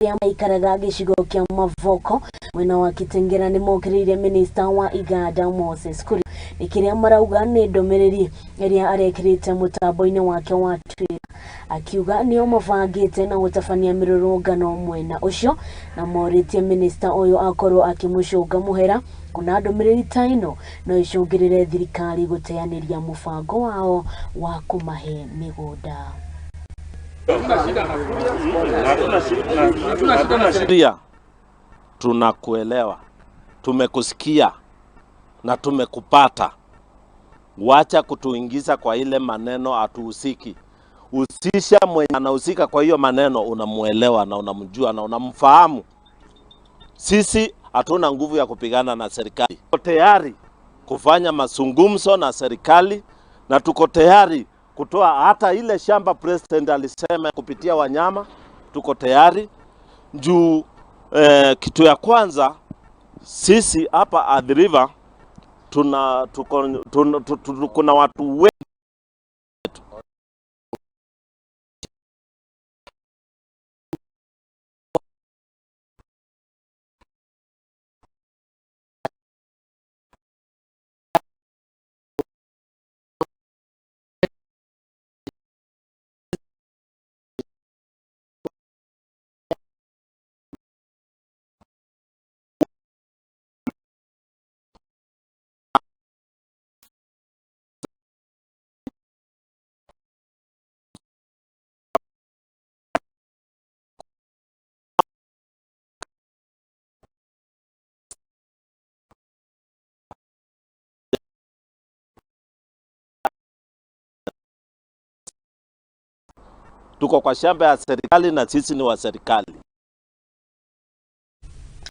Arĩa maikaraga gĩcigo kĩa Mavoko mwena wa Kitengela nĩ mokĩrĩire minista wa Iganda Moses Kuria nĩ kĩrĩa marauga nĩ ndũmĩrĩri ĩrĩa arekĩrĩte mũtambo-inĩ wake wa Twitter, akiuga nĩo mabangĩte na gũtabania mĩrũrũngano mwena ũcio, na morĩtie minista ũyũ akorwo akĩmũcũnga mũhera kuna ndũmĩrĩri ta ĩno no ĩcũngĩrĩre thirikari gũteanĩria mũbango wao wa kũmahe mĩgũnda. Pia tunakuelewa, tumekusikia na tumekupata. Wacha kutuingiza kwa ile maneno hatuhusiki. Husisha mwenye anahusika kwa hiyo maneno, unamuelewa na unamjua na unamfahamu. Sisi hatuna nguvu ya kupigana na serikali. Tuko tayari kufanya mazungumzo na serikali na tuko tayari kutoa hata ile shamba president alisema kupitia wanyama, tuko tayari juu. Kitu ya kwanza, sisi hapa Athi River tuna, tuko, tuna, tuna, kuna watu wengi. Tuko kwa shamba ya serikali na sisi ni wa serikali.